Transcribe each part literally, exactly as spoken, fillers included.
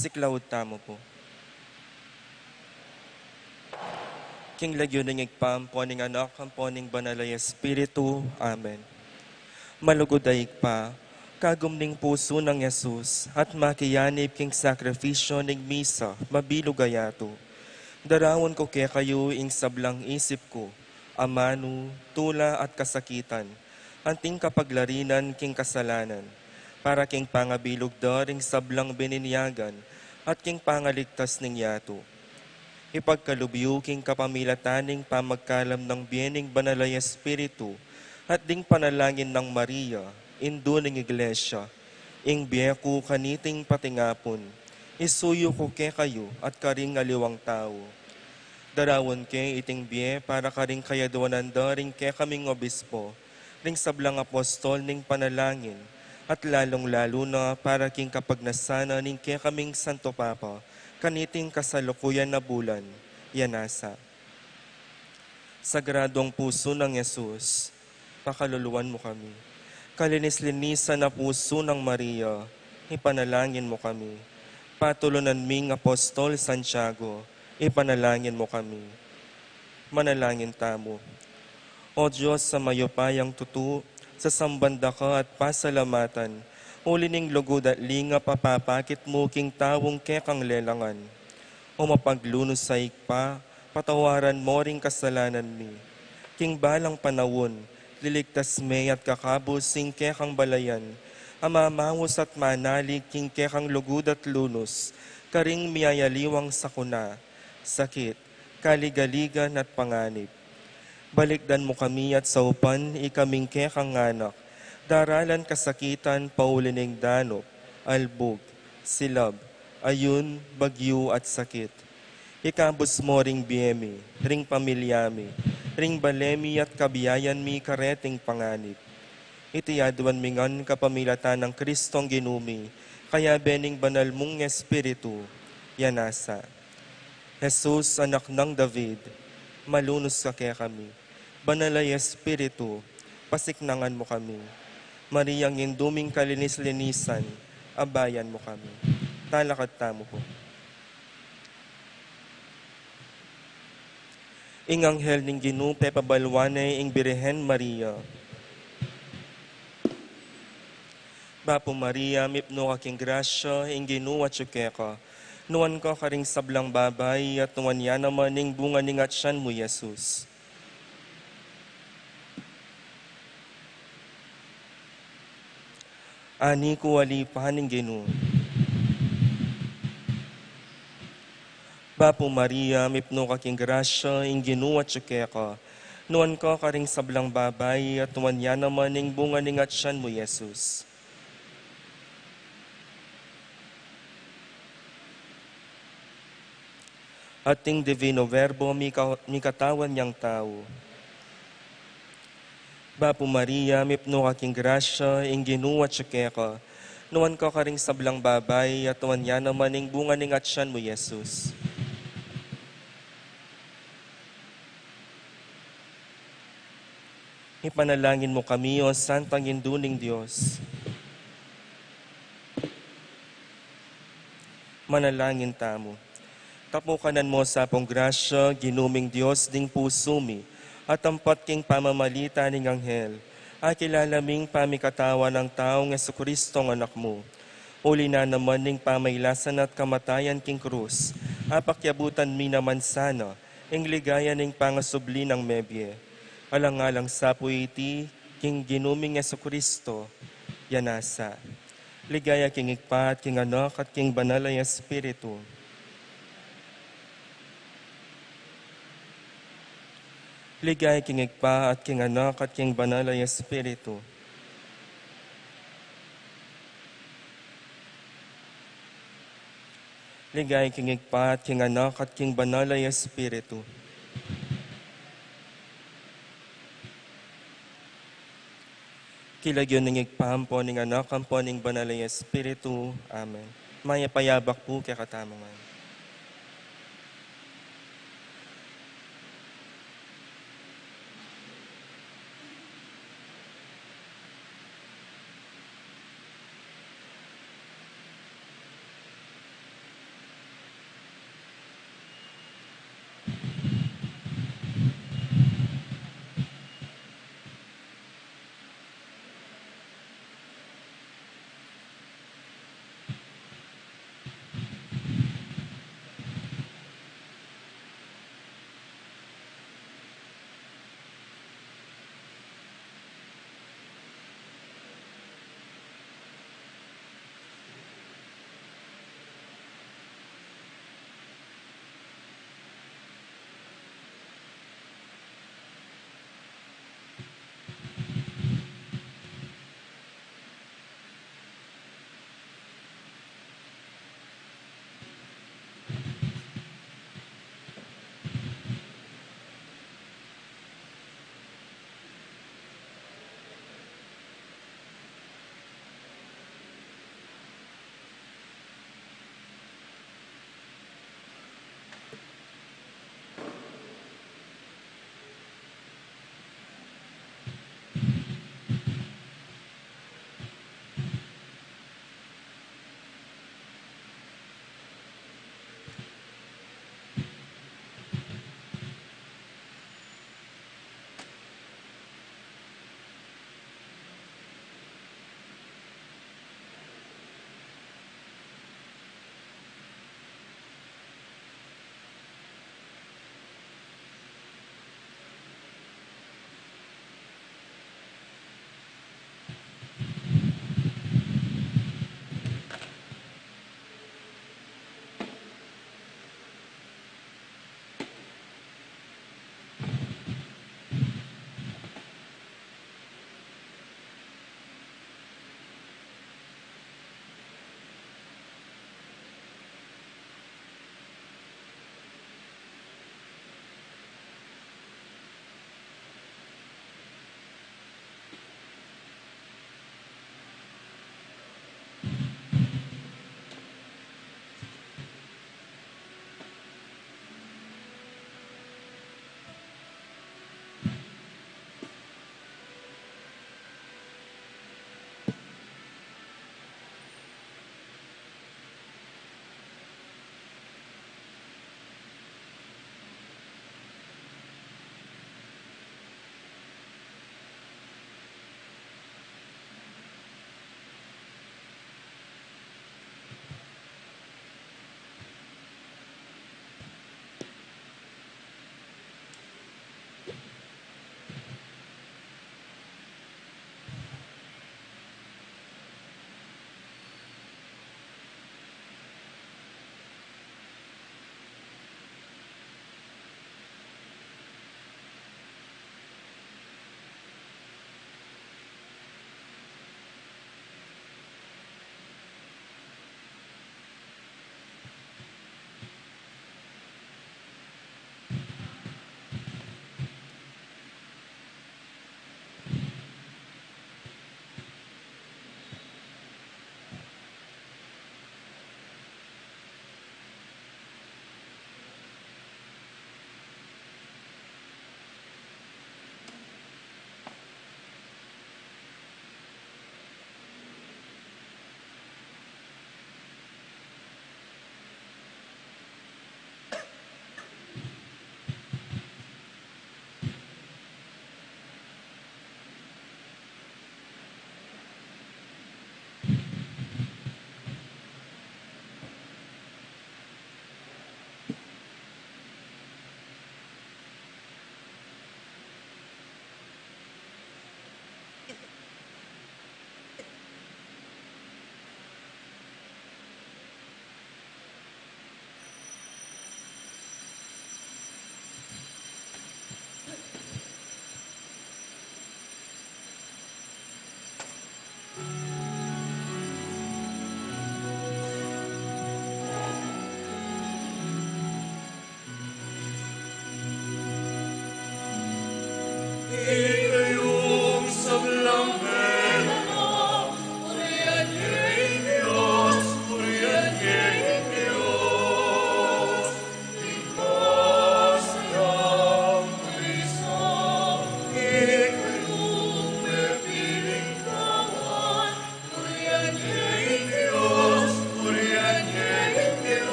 Siklaud tamu pu. King lagyu ning Ibpa, ampo ning Anak, ampo ning Banal a Espiritu. Amen. Malugud a Ibpa, kagum ning pusu nang Jesus at makiyanib king sakrifisyo ning misa mabilug a yatu, daraun ku kekayu ing sablang isip ku, amanu, tula at kasakitan, anting kapaglarinan king kasalanan, para king pangabilug da ring sablang bininyagan at king pangaligtas ning yatu. Ipagkalub yu king kapamilatan ning pamagkalam nang bie ning Banal a Espiritu at ding panalangin nang Maria, Indu ning Iglesia, ing bie ku kaniting patingapun, isuyu ku kekayu at karing aliwang tau. Daraun ke iting bie para karing kayadwanan da ring kekaming obispo, ring sablang apostol ning panalangin, at lalung-lalu na para king kapagnasan na ning kekaming Santo Papa kaniting kasalukuyan a bulan. Yan nasa. Sagradong pusu nang Jesus, pakaluluan mu kami. Kalinis-linisan a pusu nang Maria, ipanalangin mu kami. Patulunan ming Apostol Santiago, ipanalangin mu kami. Manalangin tamu. O Dios a mayupayang tutu, sasamban da ka at pasalamatan, uli ning lugud at lingap a papakit mu king taung kekang lelangan. O mapaglunus a Ibpa, patawaran mo ring kasalanan mi. King balang panaun, liligtas me at kakabus ing kekang balayan, a mamaus at manalig king kekang lugud at lunus, karing miyayaliwang sakuna, sakit, kaligaligan at panganib. Balikdan mu kami at saupan ikaming kekang anak, daralan kasakitan pauli ning danup, albug, silab, ayun, bagyu at sakit. Ikabus mu ring bie mi, ring pamilya mi, ring bale mi at kabiayan mi kareting panganib. Iti aduan mi ngan kapamilatan nang Kristong Ginu mi, kayabe ning banal mung Espiritu, ya nasa. Jesus, anak nang David, malunus ka kekami. Banal a Espiritu, pasiknangan mu kami. Mariang Indu ming kalinis-linisan, abayan mu kami. Talakad tamu pu. Ing anghel ning Ginu pepabaluan ne ing Birhen Maria. Bapu Maria, mipnu ka king grasya, ing Ginu atyu keka. Nuan ka karing sablang babai, at nuan ya naman ing bunga ning atyan mu, Jesus. Ani ku, ali pa ning Ginu. Bapu Maria, mipnu ka king grasya, ing Ginu atyu keka. Nuan ka karing sablang babai, at nuan ya naman ing bunga ning atyan mu, Jesus. At ing Divino Verbo mika-, mikatawan yang tau. Bapu Maria, mipnu ka king grasya, ing Ginu atyu keka. Nuan ka karing sablang babai, at nuan ya naman ing bunga ning atyan mu, Jesus. Ipanalangin mu kami, O Santang Indu ning Dios. Manalangin tamu. Tapukanan mu sa pung grasya, Ginu ming Dios, ding pusu mi, at ampat king pamamalita ning anghel, akilala ming pamikatawan nang taung Jesucristo, Anak mu. Uli na naman ning pamailasan at kamatayan king krus, apakyabutan mi naman sana ing ligaya ning pangasubli nang mebie. Alang-alang sa pu iti, king Ginu ming Jesucristo, ya nasa. Ligaya king Ibpa at king Anak at king Banal a Espiritu. Ligaya king Ibpa at king Anak at king Banal a Espiritu. Ligaya king Ibpa at king Anak at king Banal a Espiritu. King lagyu ning Ibpa, ampo ning Anak, ampo ning Banal a Espiritu. Amen. Mayap a yabak pu kekatamu ngan.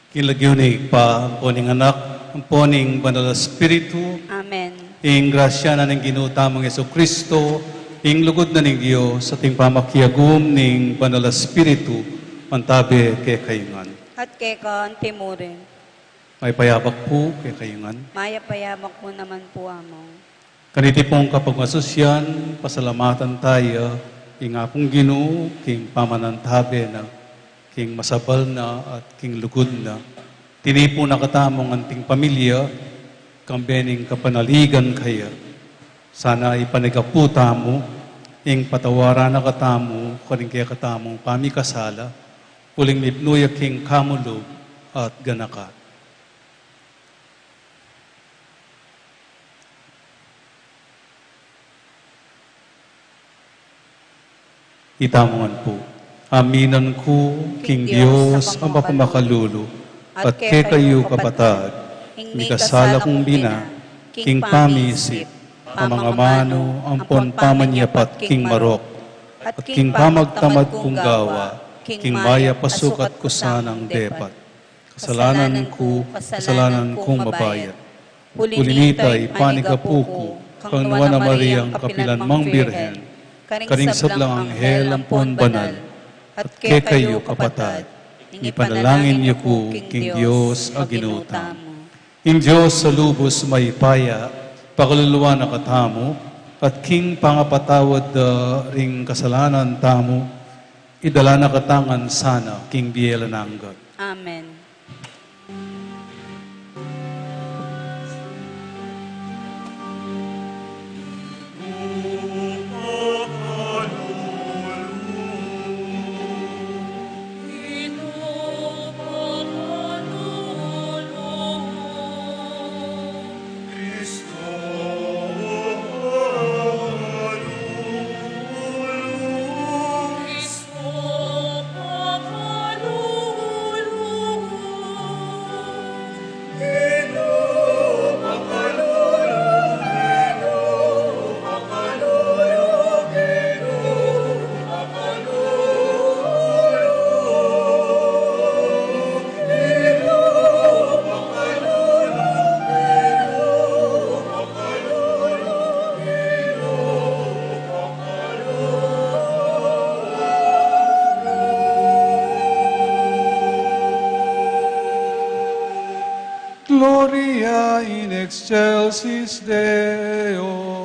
King lagyu ning Ibpa, ampo ning Anak, ampo ning Banal a Espiritu. Amen. Ing grasya na ning Ginu tamung Jesucristo, ing lugud na ning Dios, at ing pamakiagum ning Banal a Espiritu, mantabe kekayu ngan. At keka antimurin. Mayap a abak pu kekayu ngan. Mayap a abak pu naman pu, Among. Kaniti pung kapagmasusian, pasalamatan taya ing Apung Ginu king pamanantabe na, king masabal na at king lugud na. Tinipun na katamu ngan anting pamilya, kambe ning kapanaligan kaya. Sana ipanigapu tamu ing patawaran na katamu karing kekatamung pamikasala, uling mipnu ya king kamulug at ganaka. Itamu ngan pu. Aminan ku king Dios a mapamakalulu, at kekayu kapatad, mikasala kung bina, king pamisip, pamangamanu, ampon pamanyapat king marok, at king pamagtamad kung gawa, king mayap a sukat ku sanang depat. Kasalanan ku, kasalanan kung mabayat. Uli nita, ipanigapu ku kang Nuan a Mariang kapilan mang Birhen, karing sablang anghel ampon banal, at kekayu kapatad, ipanalangin yu ku king Dios a Ginu tamu. Ing Dios a lubus mayupaya, pakaluluan na katamu, at king pangapatawad da ring kasalanan tamu, idala na katamu ngan sana king bie alang angga. Amen. Gloria in excelsis Deo.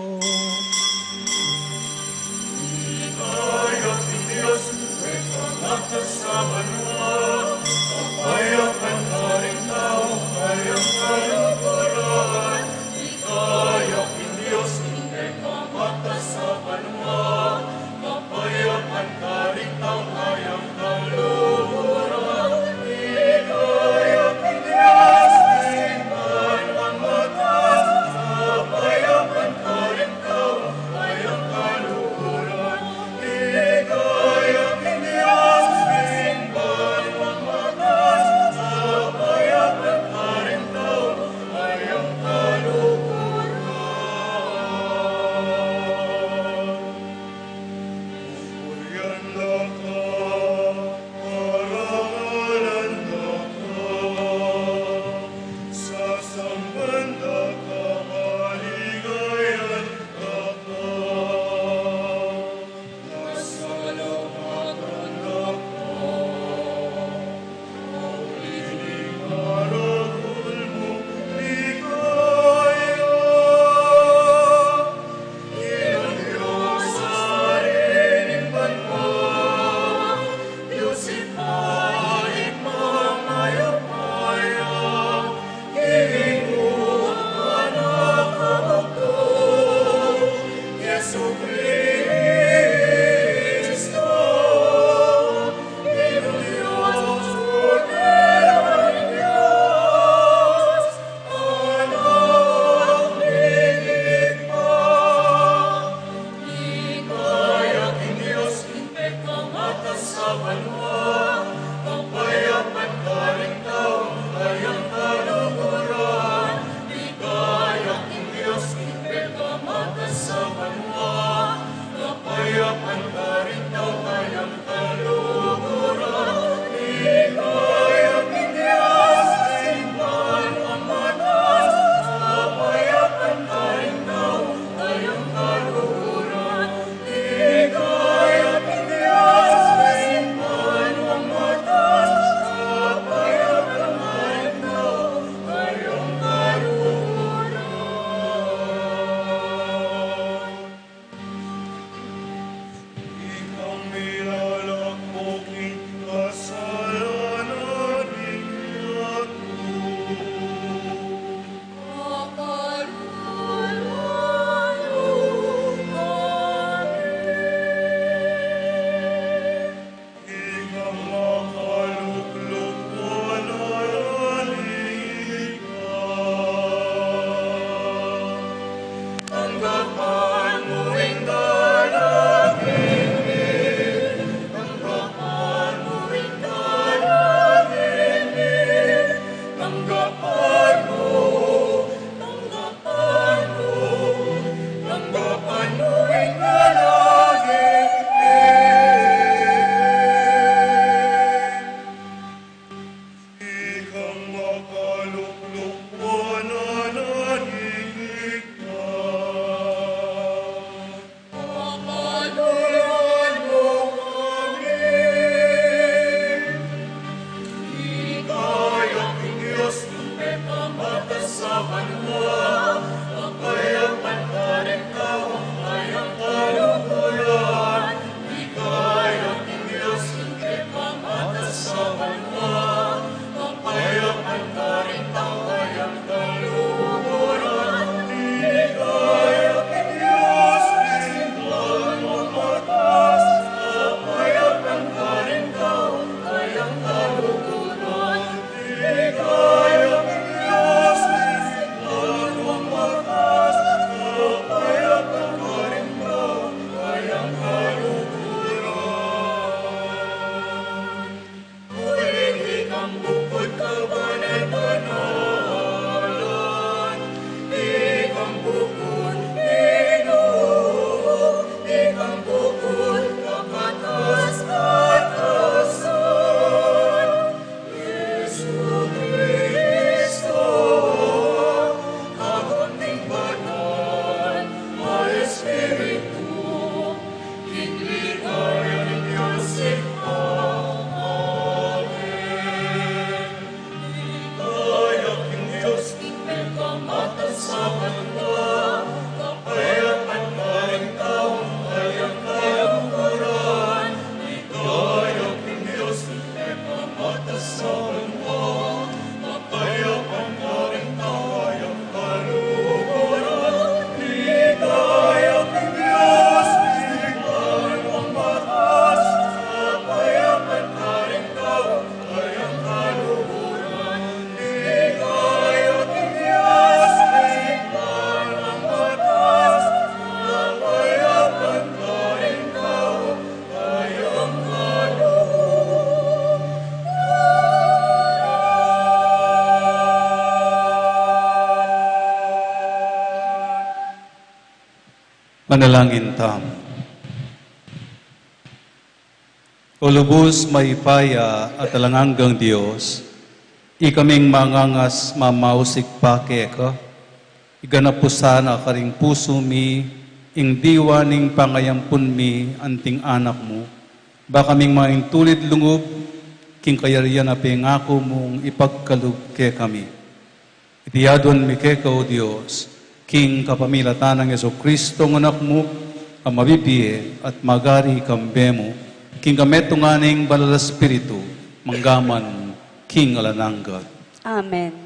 Manalangin tamu. O lubus mayupaya at alang anggang Dios, ikaming mangangas mamausik pa keka, iganap mu sana karing pusu mi ing diwa ning pangayampun mi anting anak mu, ba kaming mangintulid lungub king kayarian a pengaku mung ipagkalub kekami. Iti aduan mi keka, O Dios, king kapamilatan nang Jesucristo, Anak mu, a mabibie at magari kambe mu, king kametungan ning Banal a Espiritu, mangga man king alang angga. Amen.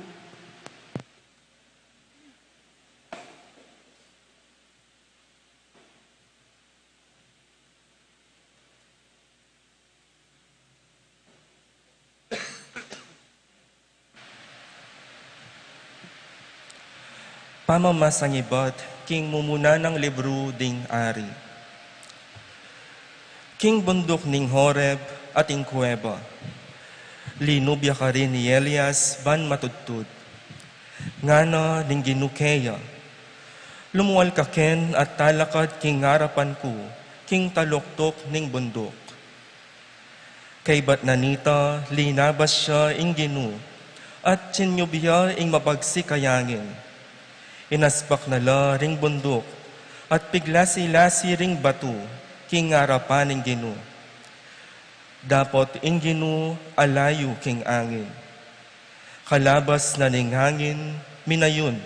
Pamamasang ibat king mumuna nang libru ding ari. King bunduk ning Horeb, at ing kuweba. Linub ya karin i Elias ban matudtud. Ngana ning Ginu keya, lumual ka ken at talakad king arapan ku king taluktuk ning bunduk. Kaybat na nita, linabas ya ing Ginu, at tsinyub ya ing mabagsik a yangin. Inaspak na la ring bunduk, at piglasi-lasi ring batu king arapan ning Ginu. Dapot ing Ginu alayu king angin. Kalabas na ning angin, minayun.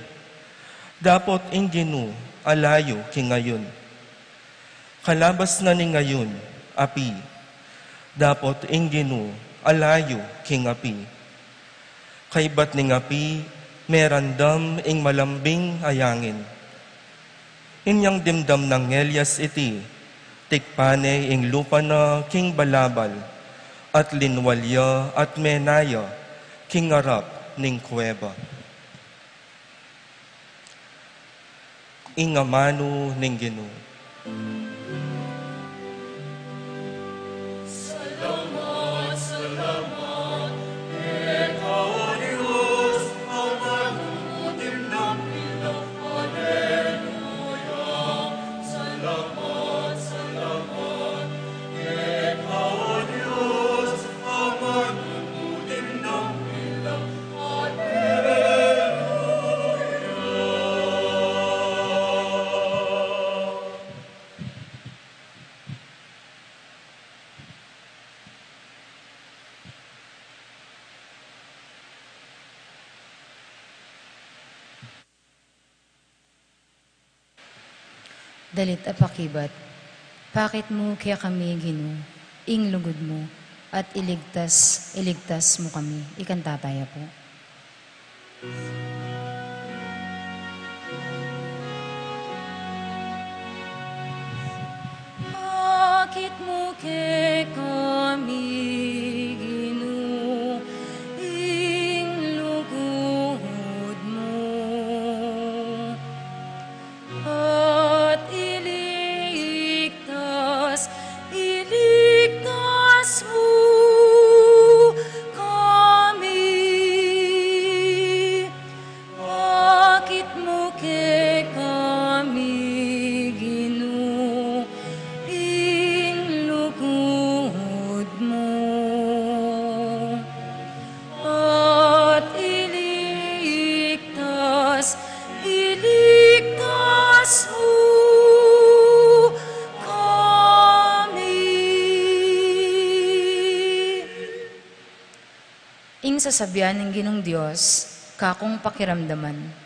Dapot ing Ginu alayu king ayun. Kalabas na ning ayun, api. Dapot ing Ginu alayu king api. Kaybat ning api, merandam ing malambing a yangin. Inyang dimdam nang Elias iti, tikpan ne ing lupa na king balabal, at linwal ya at mena ya king arap ning kuweba. Ing amanu ning Ginu. Salamat, salamat, ikaw, O Dios, amanu mu king dakila. Aleluya. Salamat, salamat, ikaw, O Dios, amanu mu king dakila. Aleluya. Dalit a pakibat. Pakit mu kekami, Ginu, ing lugud mu, at iligtas, iligtas mu kami. Ikanta taya pu. Pakit mu kekami, Ginu, ing lugud mu, at iligtas, iligtas mu kami. Pakit mu kekami, Ginu, ing lugud mu, at iligtas, iligtas mu kami. Ing sasabian ning Ginung Dios, kakung pakiramdaman.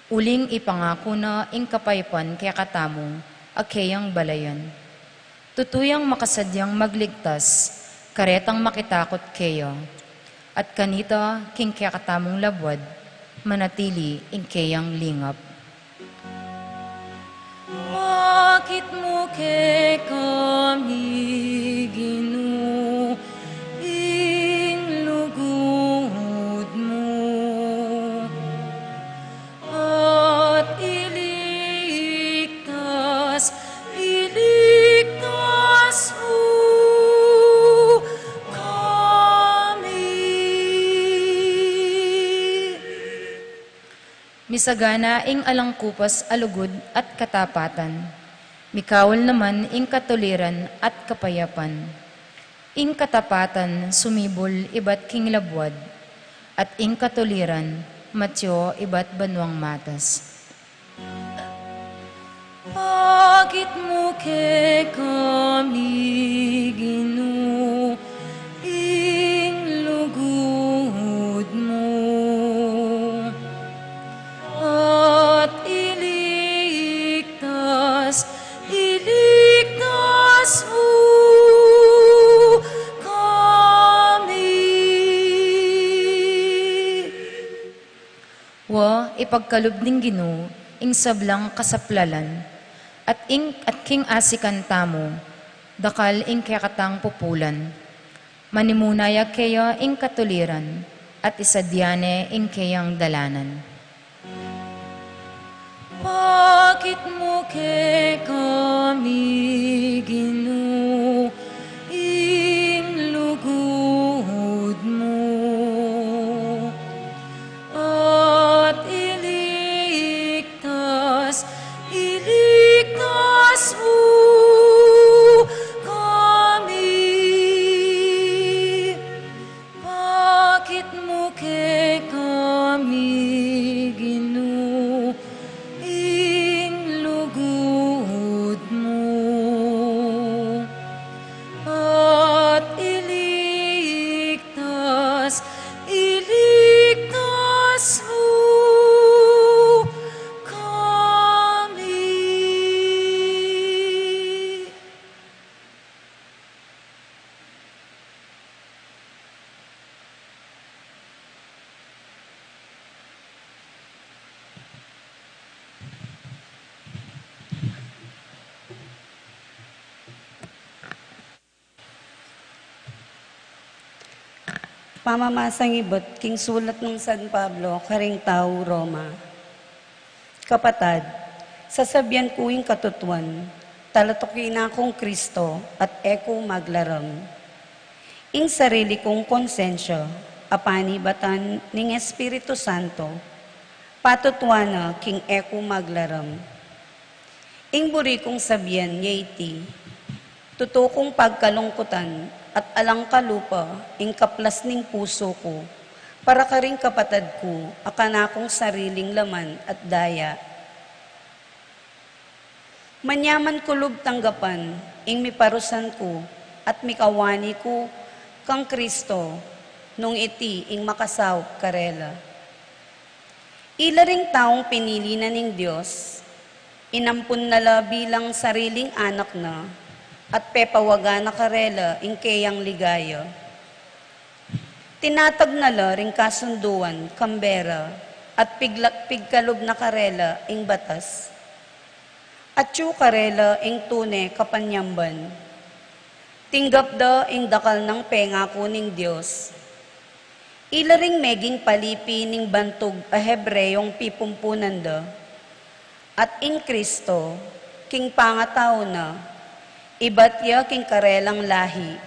Uling ipangaku na ing kapayapan kekatamu, a keyang balayan. Tutu yang makasadyang magligtas, karetang makitakut keya. At kanita, king kekatamung labuad, manatili ing keyang lingap. Pakit mu kekami, Ginu, ing lugud mu, at iligtas, iligtas mu kami. Misagana ing alang kupas a lugud at katapatan. Mikawal naman ing katuliran at kapayapan. Ing katapatan sumibul ibat king labuad, at ing katuliran matyu ibat banuang matas. Pakit mu kekami, Ginu, ing lugud mu, at iligtas, iligtas mu kami. Wa, ipagkalub ning Ginu ing sablang kasaplalan, at ing, at king asikan tamu, dakal ing kekatang pupulan. Manimuna ya keya ing katuliran, at isadia ne ing keyang dalanan. Pakit mu kekami, Ginu, ing Pamamasang ibat king sulat nang San Pablo karing tau Roma. Kapatad, sasabian ku ing katutuan, talatuki na kung Kristo at e ku maglaram. Ing sarili kung konsensya, a panibatan ning Espiritu Santo, patutuan na king e ku maglaram. Ing buri kung sabian ya iti, tutu kung pagkalungkutan at alang kalupa ing kaplas ning pusu ku para karing kapatad ku a kanakung sariling laman at daya. Manyaman ku lub tanggapan ing miparusan ku at mikawani ku kang Kristo nung iti ing makasaup karela. Ila ring taung pinili na ning Dios, inampun na la bilang sariling anak na, at pepawagan na karela ing keyang ligaya. Tinatag na la ring kasunduan kang bera, at pigla-, pigkalub na karela ing batas. Atyu karela ing tune kapanyamban. Tinggap da ing dakal nang pengaku ning Dios. Ila ring meging palipi ning bantug a Hebreong pipumpunan da. At ing Kristo, king pangatau na, ibat ya king karelang lahi.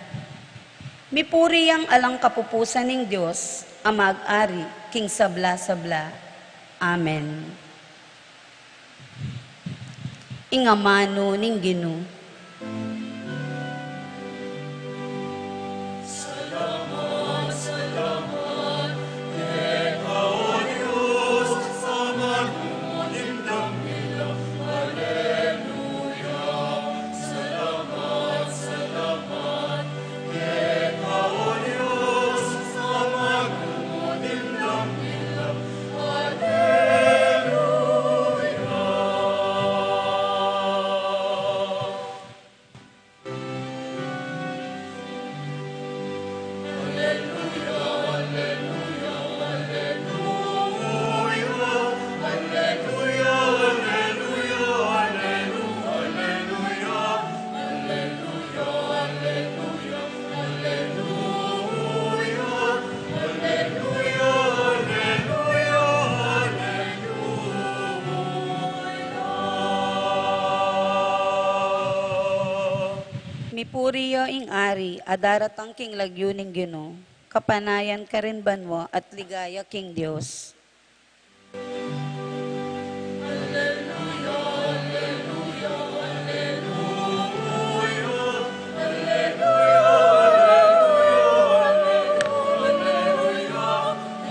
Mipuri yang alang kapupusan ning Dios, a mag-ari king sabla-sabla. Amen. Ing amanu ning Ginu. Mipuri ya ing Ari a daratang king lagyu ning Ginu, kapanayan karin banua at ligaya king Dios.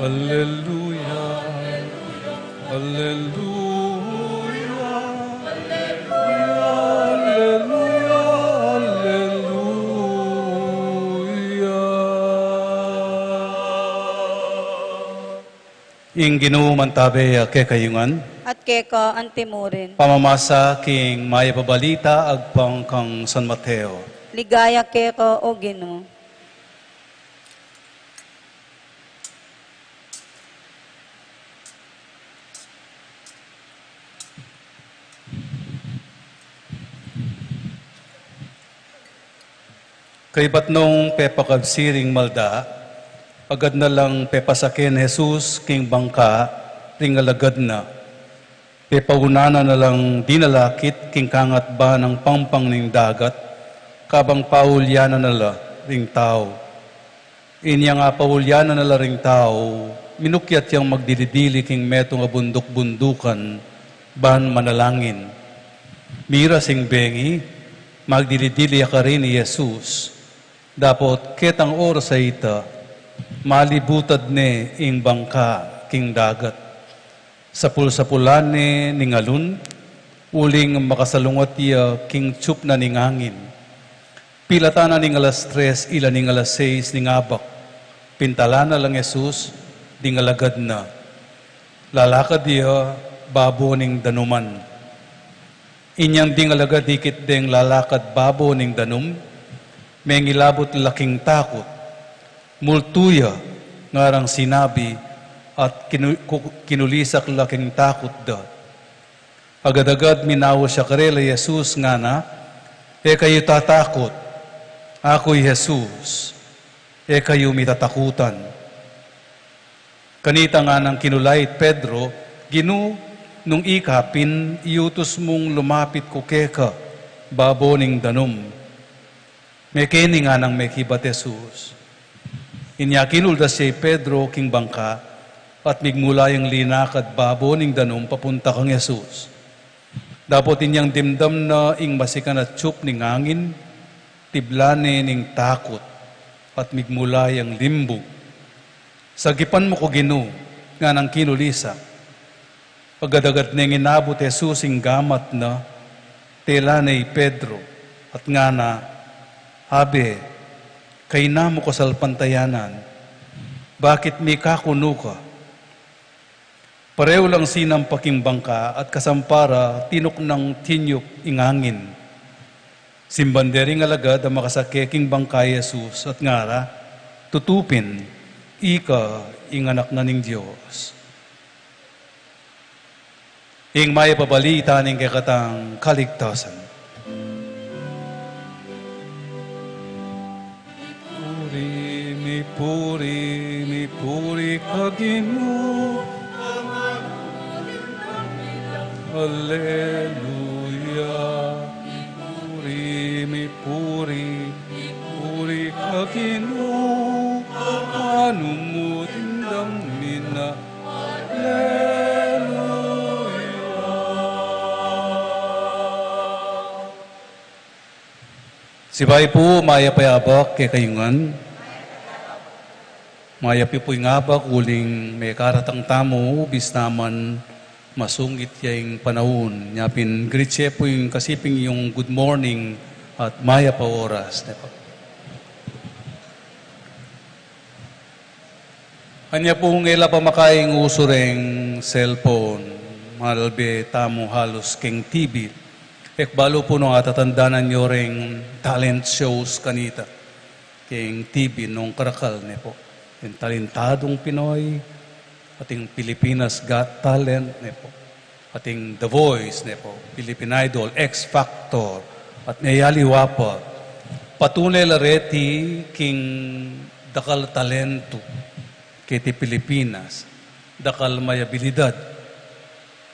Alleluia. Alleluia. Alleluia. Alleluia. Ing Ginu mantabe ya kekayu ngan. At keka antimurin. Pamamasa king Mayap a Balita agpang kang San Mateo. Ligaya keka, O Ginu. Kaybat nung pepakabsi ring malda, agad na lang pepasake nang Jesus king bangka ring alagad na. Pepaunanan na lang dinalakit king kangatba nang pampang ning dagat, kabang paulyanan na la ring tau. Inyang apaulyanan na la ring tau, minukyat yang magdili-dili king metung a bunduk-bundukan ban manalangin. Miras ing bengi, magdili-dili ya karin i Jesus. Dapot ketang oras a ita, malibutad ne ing bangka king dagat. Sapul-sapulan ne ning alun, uling makasalungat ya king tsup na ning angin. Pilatan na ning alas tres ila ning alas seis ning abak, pintalan na lang Jesus ding alagad na. Lalakad ya babo ning danuman. Inyang ding alagad ikit deng lalakad babo ning danum, mengilabut la king takut. Multu ya, ngarang sinabi, at kinu-, ku-, kinulisak la king takut da. Agad-agad minaus ya karela i Jesus ngana, "E kayu tatakut, aku i Jesus." E kayu mitatakutan. Kanita nganang kinula i Pedro, Ginu, nung ika pin, iutus mung lumapit ku keka babo ning danum. Mekeni nganang mekibat Jesus. Inya kinuldas ya i Pedro king bangka, at migmula yang linakad babo ning danum papunta kang Jesus. Dapot inyang dimdam na ing masikan a tsup ning angin, tibla ne ning takut, at migmula yang limbug. Sagipan mu ku, Ginu, nganang kinulisa. Agad-agad neng inabut Jesus ing gamat na, tela ne i Pedro, at ngana, Abe, kayna mu kasalpantayanan, bakit mikakunu ka? Pareho lang sinampa king bangka at kasampa ra tinuknang tinyup ing angin. Simban de ring alagad a makasake king bangka i Jesus at ngara, Tutu pin, ika ing Anak na ning Dios. Ing mayap a balita ning kekatang kaligtasan. Puri, mipuri, mipuri ka Ginu. Alleluia. Puri, mipuri, mipuri ka Ginu. Anu mu dimdam mi na. Alleluia. Sibayu pu, mayap a abak kekayu ngan. Mayap yu pu ing abak uling mekaratang tamu, bisa man masungit ya ing panaun. Nya pin greet ye pu ing kasiping yung good morning at mayap a oras, ne pu. Anya pung e la pa makaing usu reng cellphone, malbe tamu halus keng T V. E ku balu pu nung atatandanan yu reng talent shows kanita keng T V nung karakal, ne pu. Ing Talentadong Pinoy, ating Pilipinas Got Talent, ne pu. Ating The Voice, ne pu, Philippine Idol, X Factor, at meyaliwa pa. Patune la reti king dakal talentu keti Pilipinas, dakal may abilidad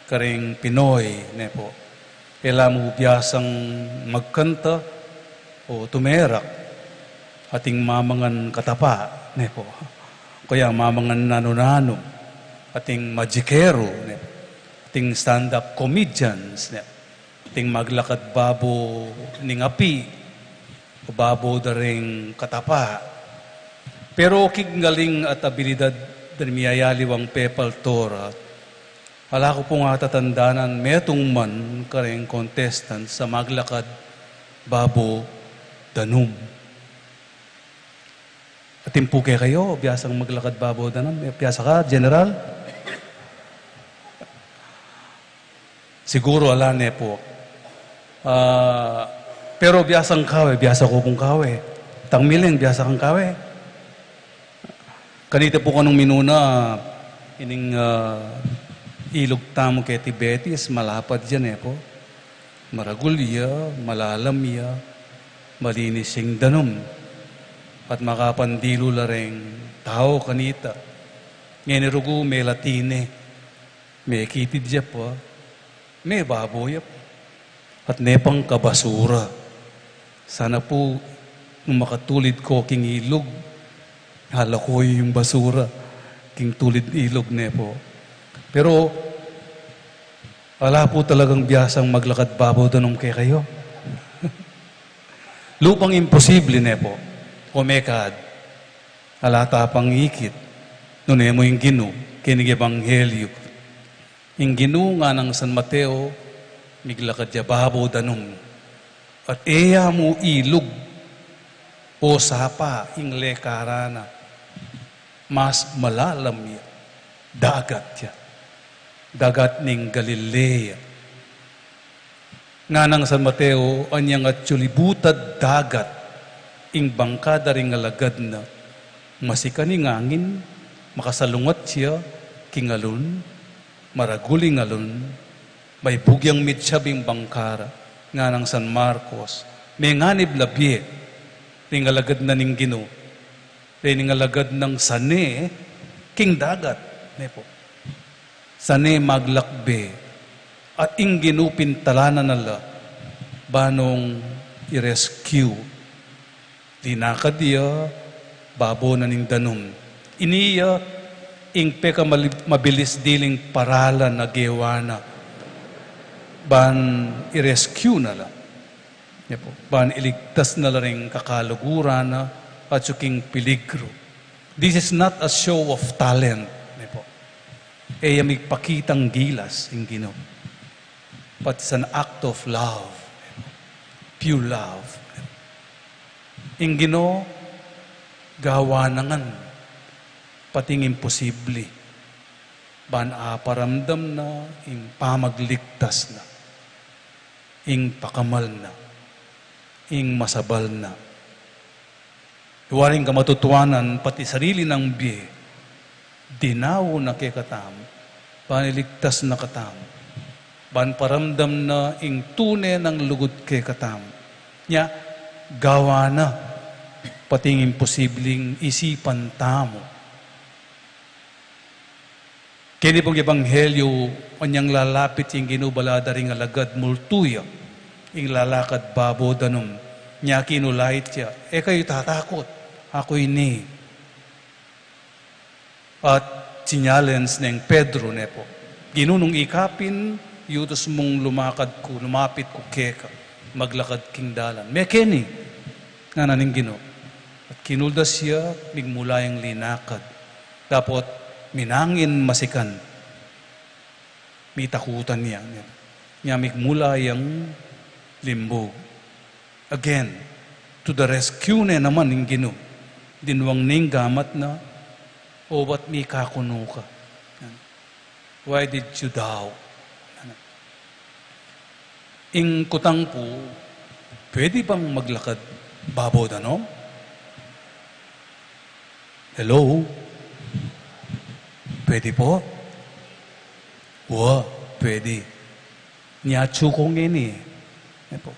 kareng Pinoy, ne pu. E la mu biasang magkanta o tumerak, ating mamangan katapa, ne pu. Kaya mamangan nanu-nanu, ating magikero, ne pu. Ating stand-up comedians, ne. Ating maglakad babo ning api, o babo da ring katapa. Pero king galing at abilidad da ring miyayaliwang pepaltora, ala ku pung atatandanan metung man kareng contestant sa maglakad babo danum. Atin pu kekayu, biasang maglakad babo danum. E, biasa ka, General? Siguru ala, ne pu. Ah, pero biasang kawe, biasa ku pung kawe. Tang Miling, biasa kang kawe. Kanita pu kanung minuna, ining, ah, ilug tamu keti Betis, malapad ya, ne pu. Maragul ya, malalam ya, malinis ing danum. At makapandilu la reng tau kanita. Ngeni rugu, me la tine, me kitid ya pa, me babo ya pa. At ne pang kabasura. Sana pu, nung makatulid ko king ilug, ala ko yung basura king tulid ilug, ne pu. Pero, ala pu talagang biasang maglakad babo danum kekayu. Lupang imposible, ne pu. O mekad, ala ta pang ikit, nune mu ing Ginu keni king ebanghelyu. Ing Ginu nganang San Mateo, miglakad ya babo danum. At e ya mu ilug o sapa ing lekaran na. Mas malalam ya. Dagat ya. Dagat ning Galilea. Nganang San Mateo, anyang atyu libutad dagat ing bangka da ring alagad na. Masikan ing angin, makasalungat ya king alun, maragul ing alun, maibug yang mitsab ing bangka ra. Nganang San Marcos, menganib la bie ring alagad na ning Ginu. Dening alagad nang sane king dagat, ne po. Sane maglakbe, at ing Ginu pintalanan na la, ba nung i-rescue. Linakad ya babo na ning danum. Ini ya ing peka mali-, mabilis diling paralan a gewa na ban i-rescue na la. Ne po, ban iligtas na la ring kakaluguran na at king peligru. This is not a show of talent. Ne po. E ya migpakitang gilas ing Ginu. But it's an act of love. Pure love. Ing Ginu, gawa na ngan pati ing imposible. Ban aparamdam na ing pamagligtas na, ing pakamal na, ing masabal na. Waring kamatutuanan, pati sarili nang bie, dinawu na kekatamu, ban iligtas na katamu, ban paramdam na ing tune nang lugud kekatamu. Nya, gawa na pati ing imposibleng isipan tamu. Keni pung ebanghelyu, anyang lalapit ing Ginu, bala da ring alagad, multu ya ing lalakad babo danum. Nya kinulait ya, "E kayu tatakut, aku ini." At sinyalens neng Pedro, ne po, "Ginu, nung ika pin, yutus mung lumakad ku, lumapit ku keka, maglakad king dalan." "Mekeni," ngana ning Ginu. At kinuldas ya, migmula yang linakad. Dapot minangin masikan, mitakutan ya. Nya migmula yang limbug. Again, to the rescue ne naman ing Ginu. Dinuang ning gamat na, "O, ba't mikakunu ka? Why did you doubt?" Ing kutang pu, pwede bang maglakad babo danum? Hello? Pwede po? Wa, pwede. Nya atsu ku ngeni. Yan po.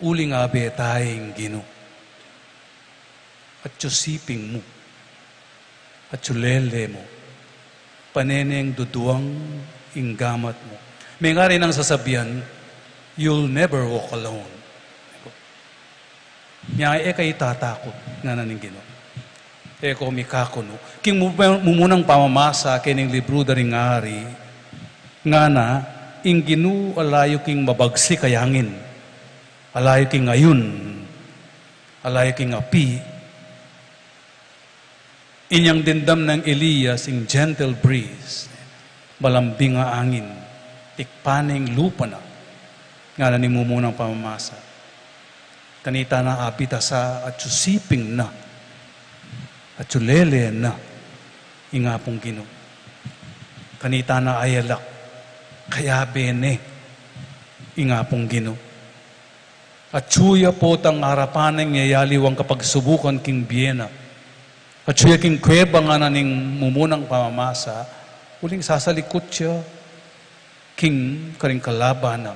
Uling abe taya ing Ginu. Atsu siping mu. Atsu lele mu. Pane neng duduang ing gamat mu. Mengari nang sasabian, "You'll never walk alone." Nya e kayu tatakut, ngana ning Ginu. E ko mikakunu. King mu-, mumunang pamamasa kening libru da ring Ari, ngana, ing Ginu ala yu king mabagsik a yangin, ala yu king ayun, ala yu king api. Inyang dimdam nang Elias ing gentle breeze, malambing a angin, tikpan ne ing lupa na, ngana ning mumunang pamamasa. Kanita na abit a sa atsu siping na, atsu lele na ing Apung Ginu. Kanita na ayalak, kayabe ne ing Apung Ginu. Atsu ya potang arapan neng yayaliwang kapagsubukan king bie na. Atsu ya king kuweba, ngana ning mumunang pamamasa, uling sasalikut ya king karing kalaban na.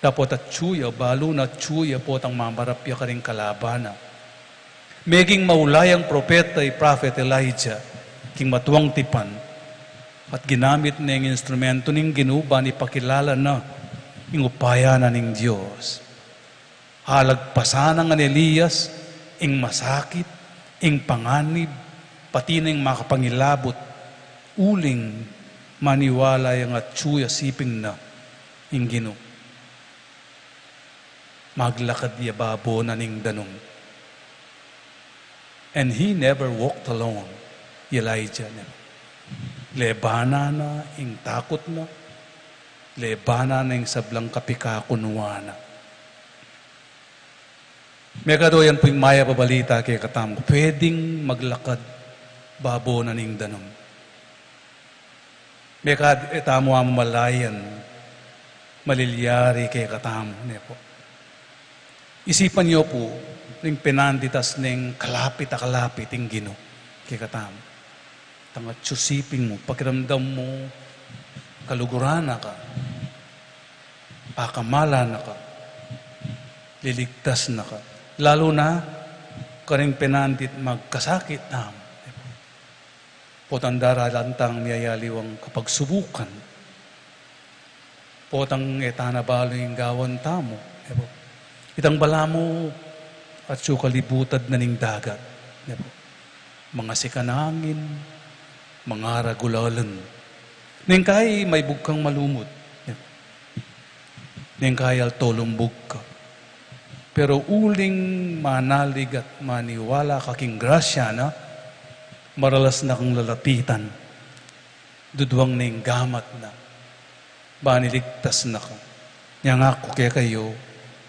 Dapot atsu ya, balu na atsu ya potang mamarap ya karing kalaban na. Meging maulagang propeta i Prophet Elijah king matuang tipan, at ginamit ne ing instrumento ning Ginu ban ipakilala na ing upaya na ning Dios. Alagpasan na ngan Elias ing masakit, ing panganib, pati na ing makapangilabut, uling maniwala yang atsu ya siping na ing Ginu. Maglakad ya babo na ning danum. And he never walked alone, i Elijah ne. Lebanan na ing takut na, lebanan na ing sablang kapikakunuan na. Mekad o, yan pu ing mayap a balita kekatamu, pwedeng maglakad babo na ning danum. Mekad e tamu mamalayan, malilyari kekatamu, ne po. Isipan yu pu, ning penanditas neng kalapit a kalapit ing Ginu kekatamu. Tang atsu siping mu, pakiramdam mu, kaluguran na ka, pakamalan na ka, liligtas na ka. Lalu na, Karing penandit magkasakit tamu, e pu. Potang daralan tang miyayaliwang kapagsubukan. Potang e ta na balu ing gawan tamu, e pu. Itang balamu atyu kalibutad na ning dagat, e pu. Mangasikan angin, mangaragul alan. Neng kai maibug kang malumud, e pu. Neng kai alto lumbug ka. Pero uling manalig at maniwala ka king grasya na, maralas na kang lalapitan. Dudwang neng gamat na, ban iligtas na ka. Nya ngaku kekayu,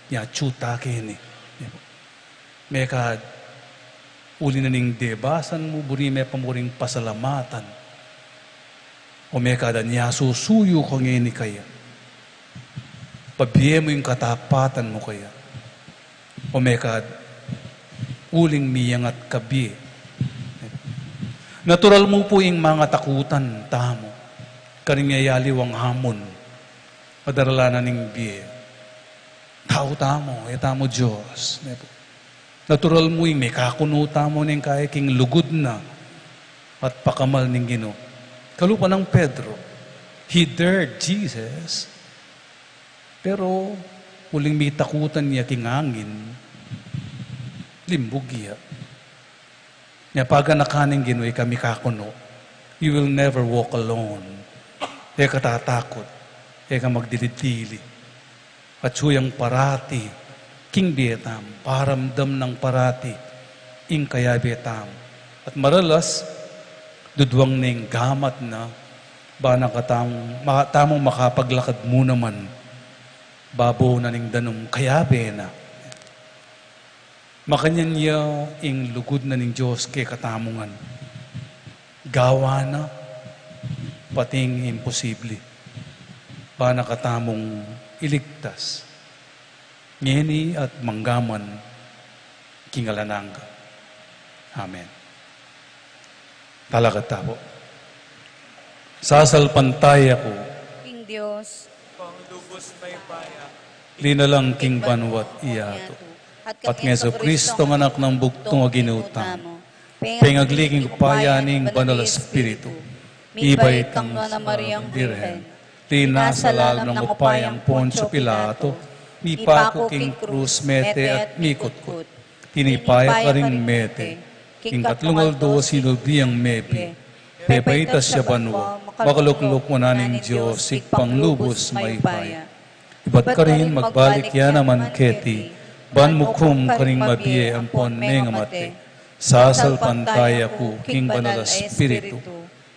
nya atyu ta keni. Mekad, uli na ning debasan mu, buri me pa mu ring pasalamatan. O mekad, anya susuyu ka ngeni kaya. Pabie mu ing katapatan mu kaya. O mekad, uling miyangat ka bie. Natural mu pu ing mangatakutan tamu. Karing miyayaliwang hamon a daralan na ning bie. Tau tamu, e tamu Dios. Natural mu ing mekakunu tamu neng kai king lugud na at pakamal ning Ginu. Kalupa nang Pedro, he dared Jesus, pero uling mitakutan ya king angin, limbug ya. Nya paganakan ning Ginu, e ka mekakunu. You will never walk alone. E ka tatakut. E ka magdili-dili. Atyu yang parati king bie tamu, paramdam nang parati ing kayabe tamu. At maralas, dudwang neng gamat na, bana ka tamung, ma-, tamung makapaglakad mu naman, babo na ning danum, kayabe na. Makanyan ya ing lugud na ning Dios kekatamu ngan. Gawa na pati ing imposible. Bana ka tamung iligtas. Ngeni at manggaman king alang angga. Amen. Talakad ta pu. Sasalpantaya ku king Dios, linalang king banwa't yatu, at kang Jesucristo, anak nang bugtung a Ginu tamu, pengagli king upaya ning Banal a Espiritu, mibait kang Nuan a Mariang Birhen, linasa lalam nang upayang Poncio Pilato, mipaku king krus, mete at mikutkut. Tinipa ya karing mete, king katlung aldo sinubli yang mebie, pepaitas ya banwa, makalukluk wanan ning Dios Ibpang lubus mayupaya. Ibat karin magbalik ya naman keti, ban mukum karing mabie ampon mengamate. Sasalpantaya ku king Banal a Espiritu,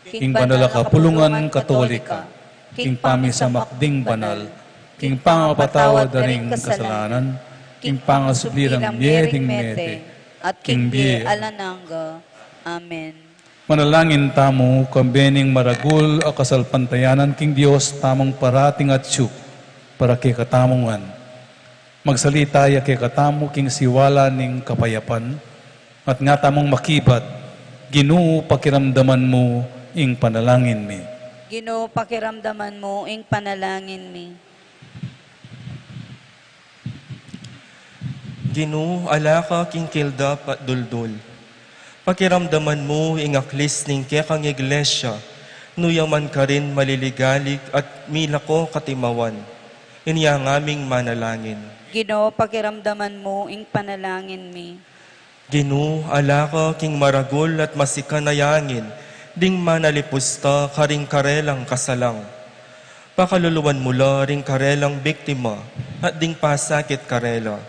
king banal a kapulungan Katolika, king pamisamak ding banal, king pangapatawad da ring kasalanan, king pangasubli rang mie ding mete, at king bie alang angga. Amen. Manalangin tamu, kambe ning maragul a kasalpantayanan king Dios tamung parating atyu para kekatamu ngan. Magsalita ya kekatamu king siwala ning kapayapan, at nga tamung makibat, Ginu, pakiramdaman mu ing panalangin mi. Ginu, pakiramdaman mu ing panalangin mi. Ginu, ala ka king kilda at duldul. Pakiramdaman mu ing aklis ning kekang iglesia, nu ya man karin maliligalig at milako katimawan. Inya ngaming manalangin. Ginu, pakiramdaman mu ing panalangin mi. Ginu, ala ka king maragul at masikan a yangin, ding manalipusta karing karelang kasalang. Pakaluluan mu la ring karelang biktima, at ding pasakit karela.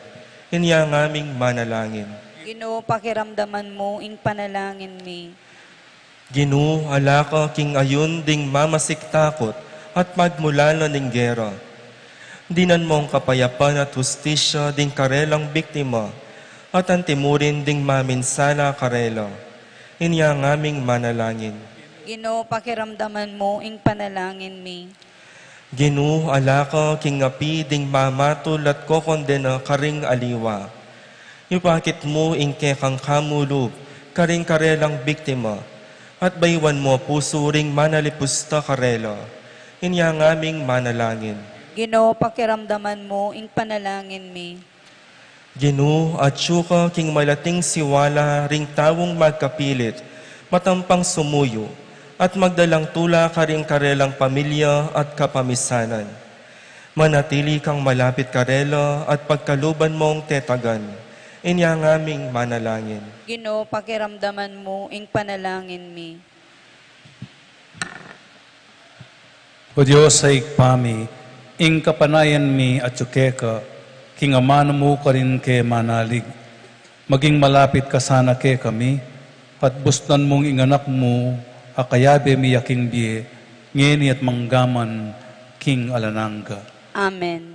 Inya ngaming manalangin. Ginu, pakiramdaman mu ing panalangin mi. Ginu, ala ka king ayun ding mamasik takut at magmulala ning gera. Dinan mung kapayapan at hustisya ding karelang biktima, at antimurin ding maminsala karela. Inya ngaming manalangin. Ginu, pakiramdaman mu ing panalangin mi. Ginu, ala ka king api ding mamatul at kokondena karing aliwa. Ipakit mu ing kekang kamulub karing karelang biktima, at bayuan mu a pusu ring manalipusta karela. Inya ngaming manalangin. Ginu, pakiramdaman mu ing panalangin mi. Ginu, atyu ka king malating siwala ring taung magkapilit, matampang sumuyu, at magdalang tula karing karelang pamilya at kapamisanan. Manatili kang malapit karela at pagkaluban mong tetagan. Inya ngaming manalangin. Ginu, pakiramdaman mu ing panalangin mi. O Dios a Ibpa mi, ing kapanayan mi atyu keka, king amanu mu karin ke manalig. Maging malapit ka sana kekami, at busnan mung ing anak mu a kayabe mi ya king bie, ngeni at manggaman king alang angga. Amen.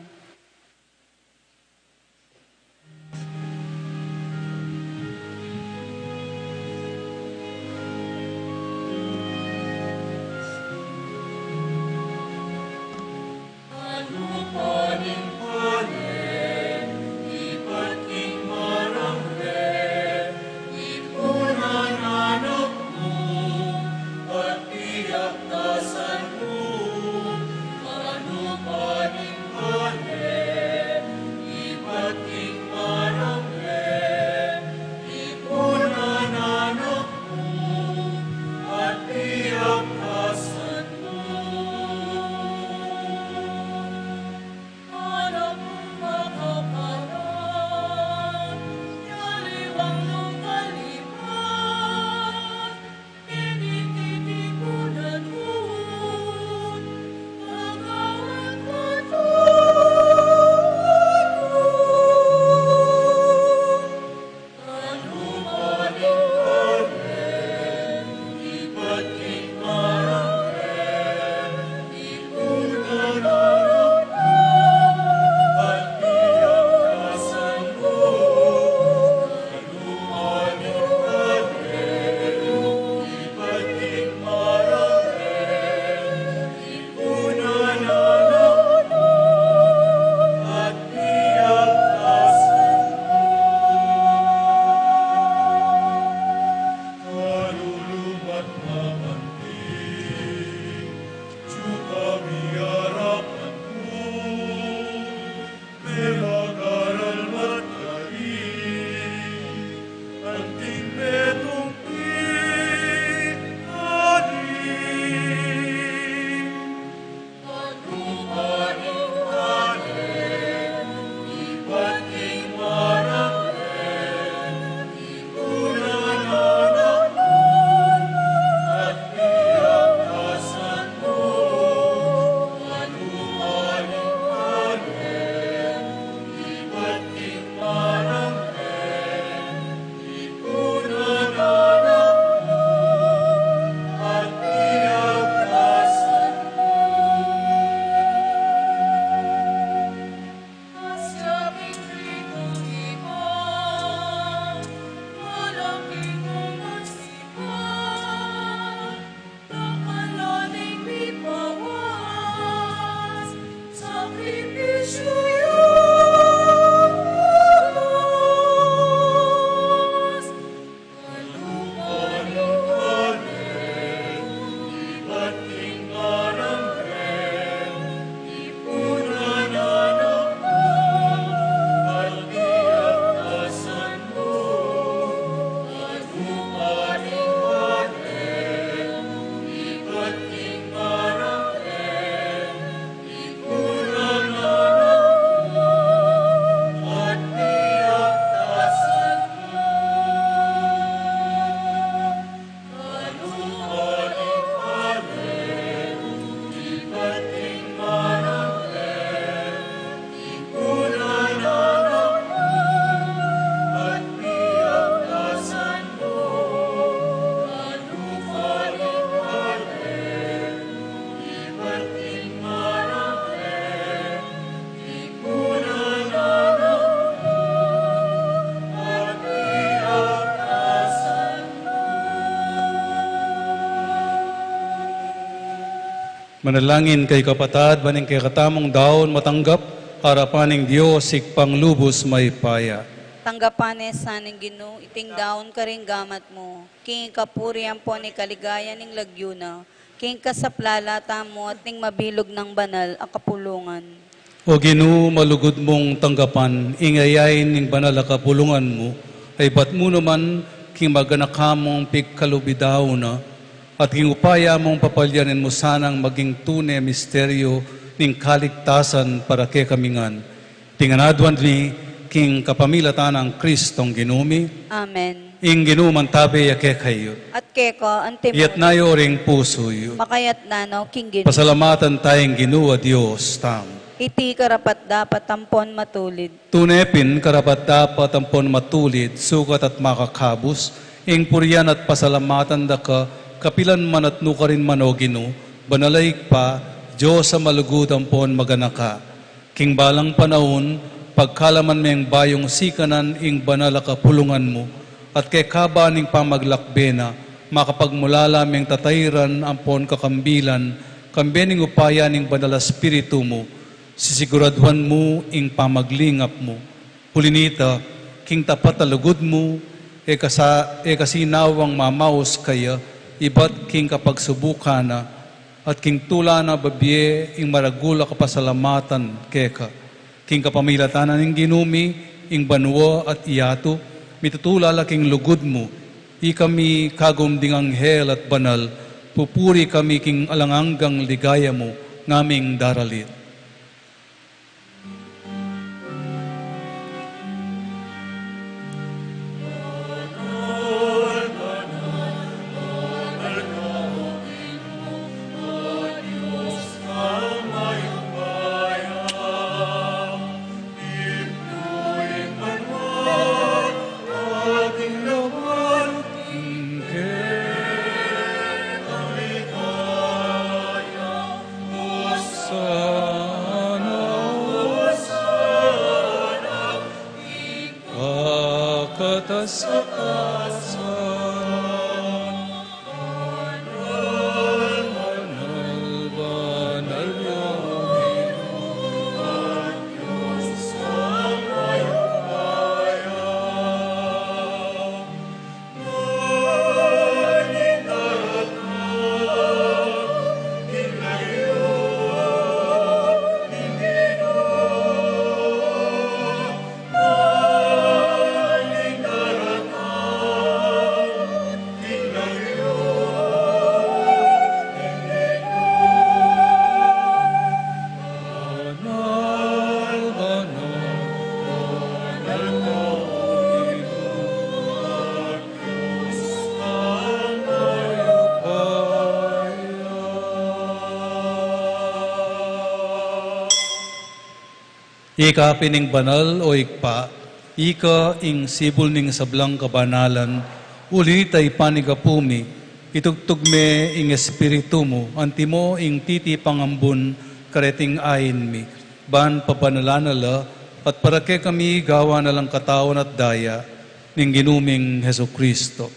Manalangin kayu, kapatad, ban ing kekatamung daun matanggap arapan ning Dios Ibpang lubus mayupaya. Tanggapan na sa ning Ginu iting daun karing gamat mu, king kapurian ampon king kaligayan ning lagyu na, king kasaplalan tamu at ning mabilug nang banal a kapulungan. O Ginu, malugud mung tanggapan ing yayain ning banal a kapulungan mu, a ibat mu naman king maganaka mung pigkalubidaun na, at king upaya mung papalyanin mu sanang maging tune misteryo ning kaligtasan para kekami ngan. Iti ngan aduan mi king kapamilatan nang Kristong Ginu mi. Amen. Ing Ginu mantabe ya kekayu. At keka antimu. Iyatas yu ring pusu yu. Makayatas no king Ginu. Pasalamatan taya ing Ginu a Dios tamu. Iti karapat-dapat ampon matulid. Tune pin karapat-dapat ampon matulid, sukat at makakabus, ing purian at pasalamatan da ka, kapilan man at nukarin man, o Ginu, banal a Ibpa, Dios a malugud ampon maganaka. King balang panaun, pagkalaman meng bayung sikanan ing banal a kapulungan mu, at kekaba ning pamaglakbe na, makapagmulala meng tatairan ampon kakambilan, kambe ning upaya ning banal a Espiritu mu, sisiguraduan mu ing pamaglingap mu. Uli nita, king tapat a lugud mu, e kasa-, e kasi nawang mamaus kaya, ibat king kapagsubukan na, at king tula na babie ing maragul a kapasalamatan keka. King kapamilatan na ning Ginu mi, ing banua at yatu, mitutula la king lugud mu, ikami kagum ding anghel at banal, pupuri kami king alang anggang ligaya mu, ngaming daralit. Hosana, Hosana, ing pakatas-akasan. Banal, banal, banal ya Ginu, Dios a mayupaya. Ika pin ing banal, o Ibpa, ika ing sibul ning sablang kabanalan, uli nita ipanyawad mi, itugtug me ing Espiritu mu, antimo ing titipang ambun kareting ain mi, ban pabanalan na la, at para kekami gawan na lang katawan at daya ning Ginu ming Jesucristo.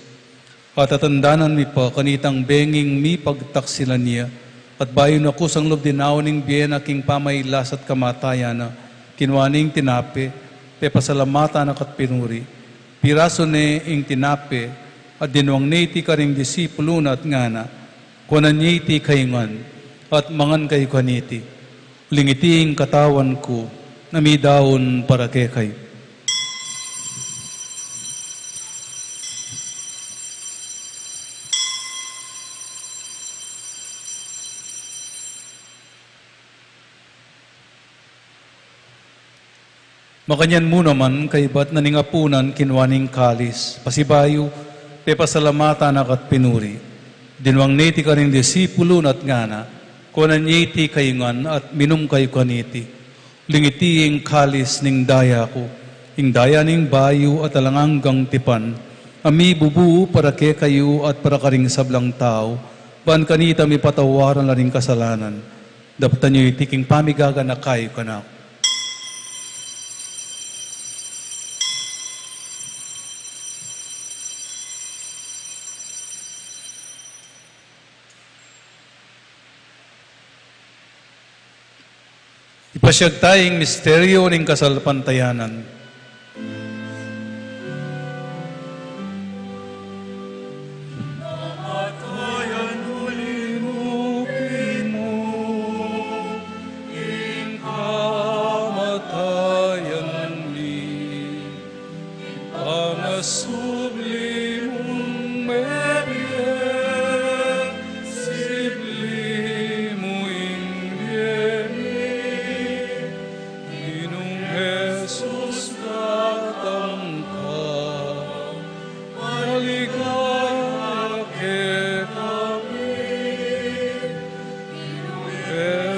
At atandanan mi pa kanitang benging mipagtaksilan ya, at bayu na kusang lub dinaun ing bie na king pamailas at kamatayan na, kinua ne ing tinape, pepasalamatan na ka't pinuri, pirasu ne ing tinape, at dinwang ne iti karing disipulu na at ngana: Kuanan ye iti kayu ngan, at mangan kayu kaniti. Uling iti ing katawan ku, a midaun para kekayu. Makanyan mu naman, kaybat na ning apunan, kinua ne ing kalis, pasibayu, pepasalamatan na ka't pinuri, dinwang ne iti karing disipulu na at ngana: Kuanan ye iti kayu ngan at minum kayu kaniti. Uling iti ing kalis ning daya ku, ing daya ning bayu at alang anggang tipan, a mibubu para kekayu at para karing sablang tau, ban kanita mipatawaran la ring kasalanan. Daptan yu iti king pamigaganaka yu kanaku. Ipasyag taya ing misteryo ning kasalpantayanan.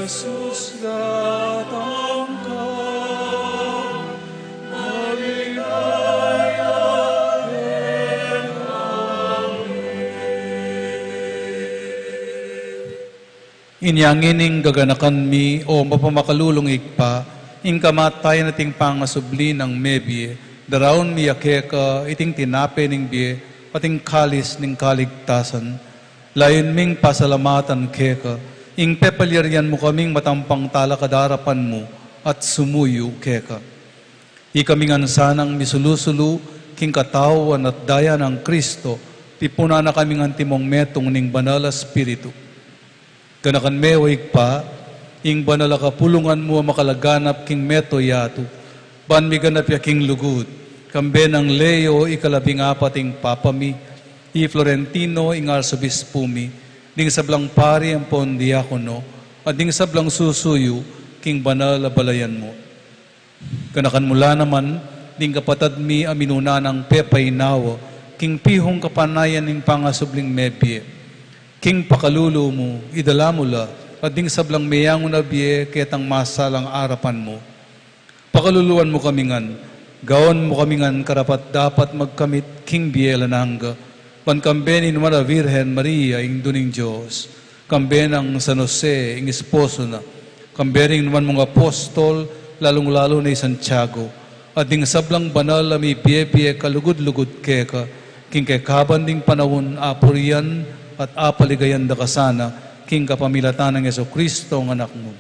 Jesus, datang ka, maligaya kekami. Inya ngeni, gaganakan mi, o mapamakalulung Ibpa, ing kamatayan at ing pangasubli nang mebie, daraun mi ya keka iting tinape ning bie, at ing kalis ning kaligtasan. Layun ming pasalamatan keka, ing pepalyarian mu kaming matampang talakad arapan mu, at sumuyu keka. Ikami ngan sanang misulu-sulu king katawan at daya nang Kristo, tipunan na kaming antimong metung ning Banal a Espiritu. Ganakan me, o Ibpa, ing banal a kapulungan mu a makalaganap king mabilug a yatu, ban miganap ya king lugud, kambe nang Leo ikalabing apat ing Papa mi, i Florentino ing Arsobispu mi, ding sablang pari ampon diakono, at ding sablang susuyu king banal a balayan mu. Ganakan mu la naman ding kapatad mi a minuna nang pepainawa king pihung kapanayan ning pangasubling mebie. King pakalulu mu, idala mu la, at ding sablang meyangu na bie ketang masalang arapan mu. Pakaluluan mu kami ngan, gawan mu kami ngan karapat-dapat magkamit king bie alang angga, ban kambe ning Nuan a Virgen Maria, Indu ning Dios, kambe nang San Jose, ing esposo na, kambe ring nuan mung apostol, lalung-lalu na i Santiago, at ding sablang banal a mibie-bie kalugud-lugud keka, king kekaban ding panaun apurian at apaligayan da ka sana, king kapamilatan nang Jesucristo, ing Anak mu.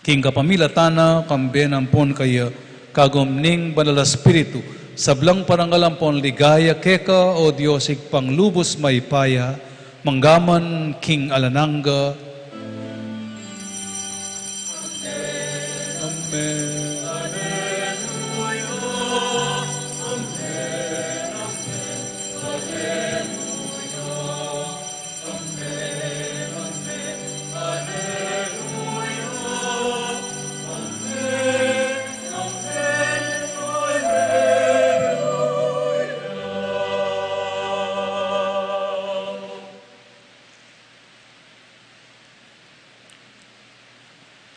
King kapamilatan na, kambe na ampon kaya, kagum ning Banal a Espiritu, sablang parangal ampon ligaya keka, o Dios Ibpang lubus mayupaya, mangga man king alang angga. Amen.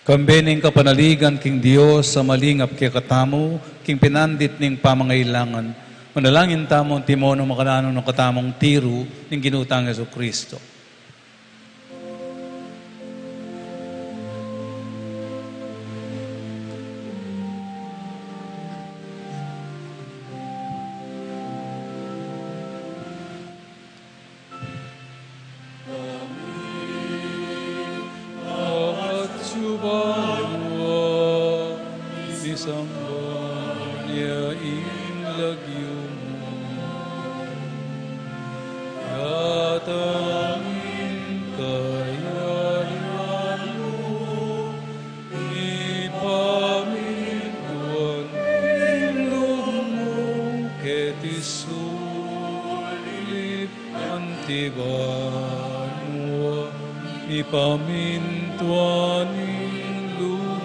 Kambe ning kapanaligan king Dios a malingap kekatamu, king pinandit ning pamangailangan. Manalangin tamu, antimo nung makananu ning katamung tiru ning Ginu tang Jesucristo. Apat subawa, isang banya ing lagyu mu. Datang ing kayarian mu, mipamintuan ing lub mu keti sulip anti banua, mipamintuan ing lub mu.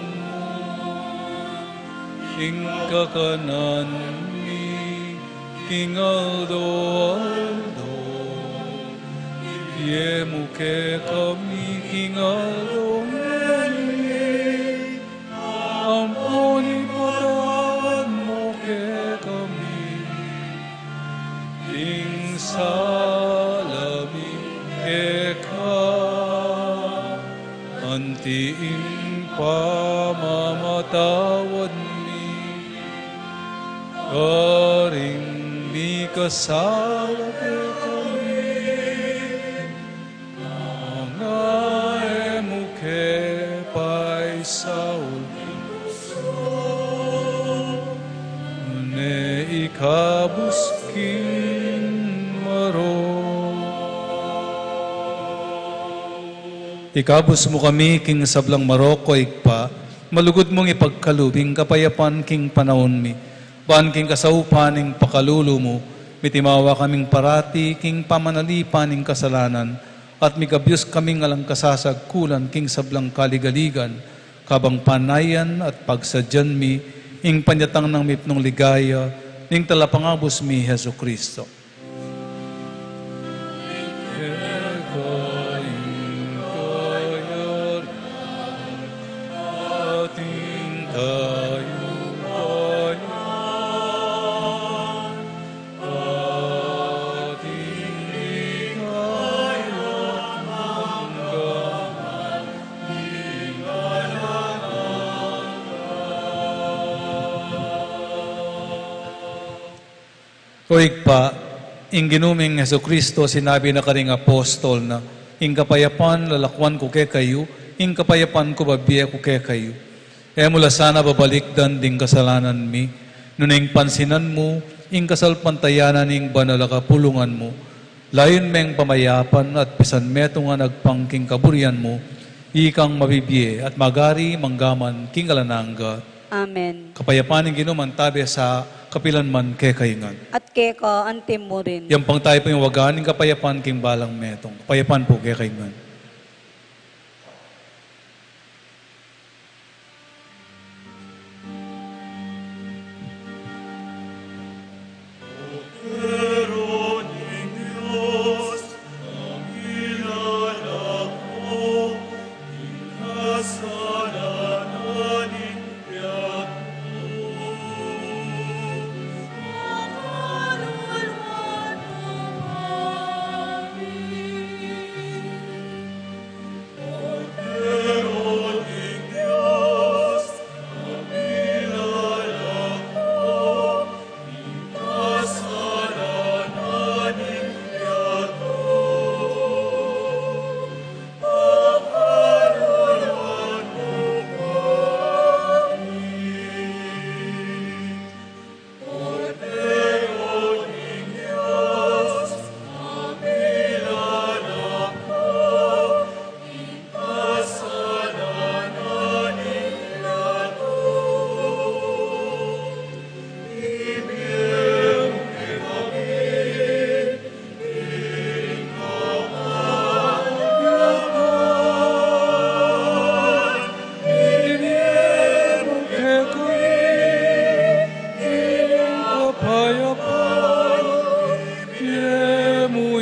Ing kakanan mi king aldo-aldo, ibie mu kekami king aldo ngeni, ampon ipatawad mu kekami ing sala mi keka, anti ing pamamatawad mi karing mikasala kekami, manga e mu ke paisaul king pusun, nune ikabus king marok. Ikabus mu kami king sablang marok, o Ibpa, malugud mung ipagkalub ing kapayapan king panaun mi, ban king kasaupan ning pakalulu mu, mitimawa kaming parati king pamanalipan ning kasalanan, at migabyus kaming alang kasasagkulan king sablang kaligaligan, kabang panayan at pagsadyan mi ing panyatang nang mipnung ligaya ning Talapangabus mi Jesucristo. O Ibpa, ing Ginu ming Jesucristo, sinabi na karing apostol na, "Ing kapayapan lalakuan ku kekayu, ing kapayapan ku babie ku kekayu." E mu la sana babalikdan ding kasalanan mi, nune ing pansinan mu ing kasalpantayanan ning banal a kapulungan mu. Layun meng pamayapan at pisan metung a agpang king kaburian mu, ikang mabibie at magari manggaman king alang angga. Amen. Kapayapan ning Ginu mantabe sa kapilan man kekayu ngan. At keka anti mu rin. Yampang tayu pung iwagan ing kapayapan king balang metung. Kapayapan pu kekayu ngan.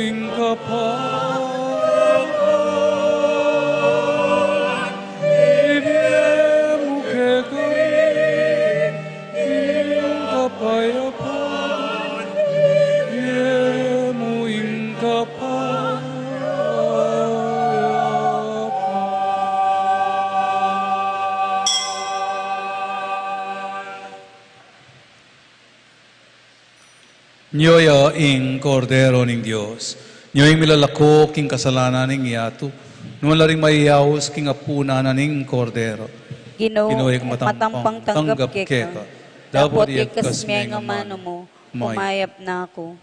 Ing kapayapan, ibie mu ing kapayapan. Nyo ya ing Kordero ning Dios. Nyo ing milalako king kasalanan ning yatu. Nuan la ring mayayaus king apunan na ning Kordero. Ginu, Ginu, ikang matampang tanggap keka. Dapot yagkas me ing amanu mu, kumayap na ku.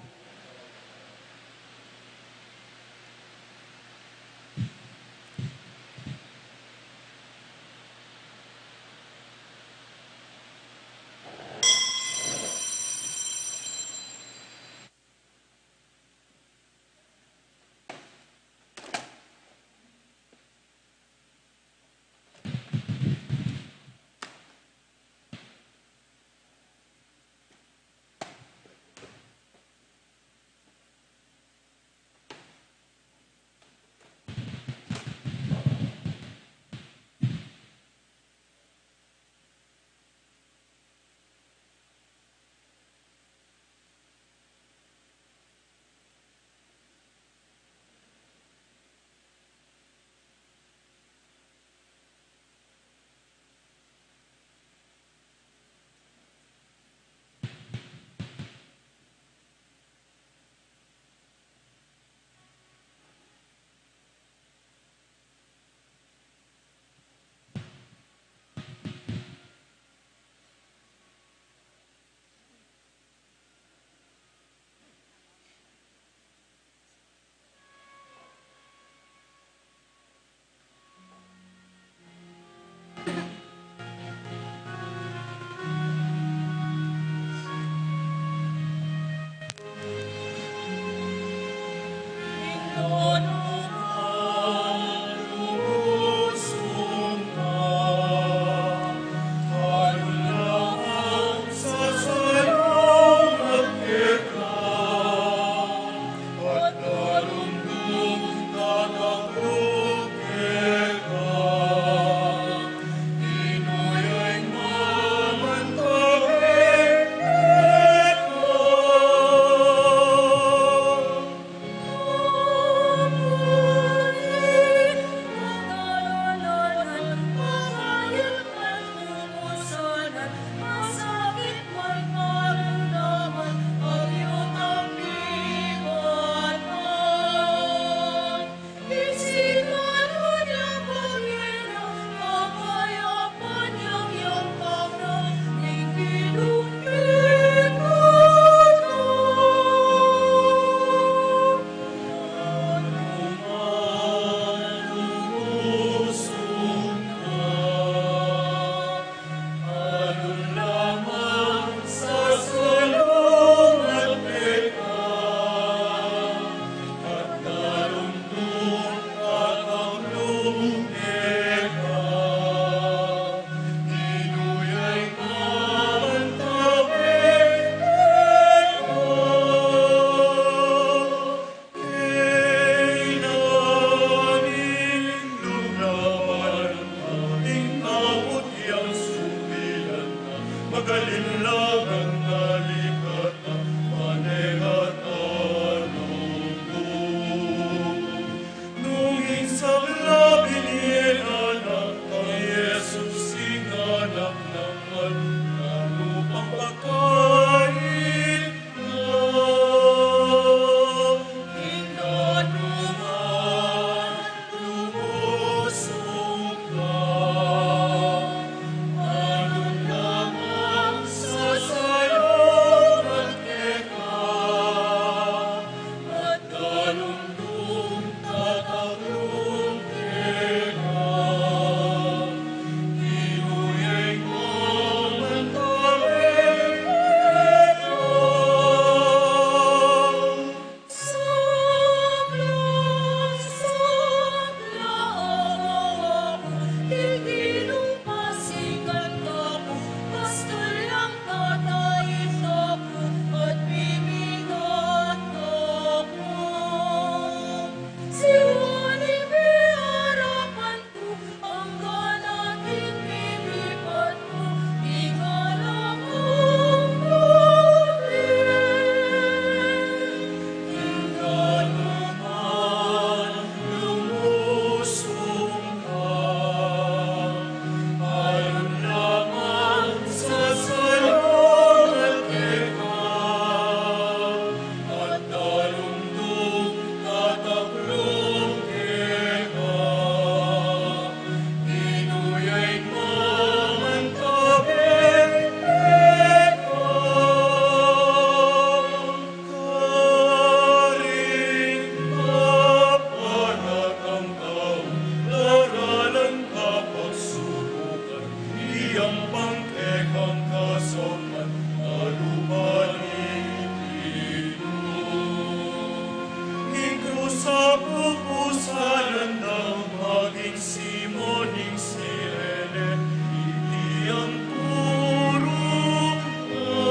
Sa pupusalan dang maging Simon ing Sirene, iti ang turu na,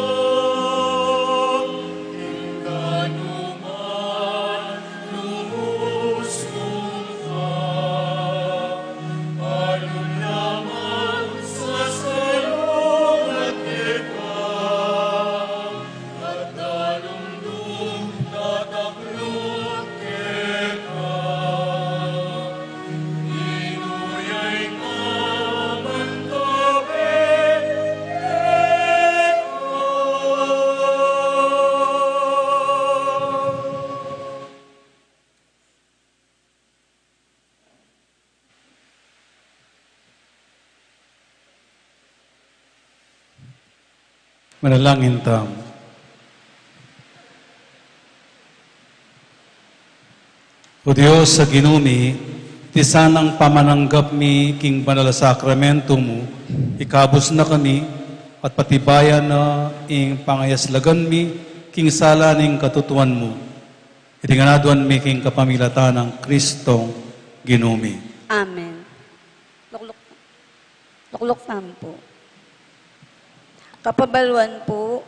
ing kanuman lumusung ka, alun lamang sasalungat keka. Manalangin tamu. O Dios a Ginu mi, iti sanang pamananggap mi king banal a sakramentu mu, ikabus na kami, at patibayan na ing pangayaslagan mi king sala ning katutuan mu. Iti ngan aduan mi king kapamilatan nang Kristong Ginu mi. Amen. Lukluk, lukluk tamu pu. Kapabaluan pu,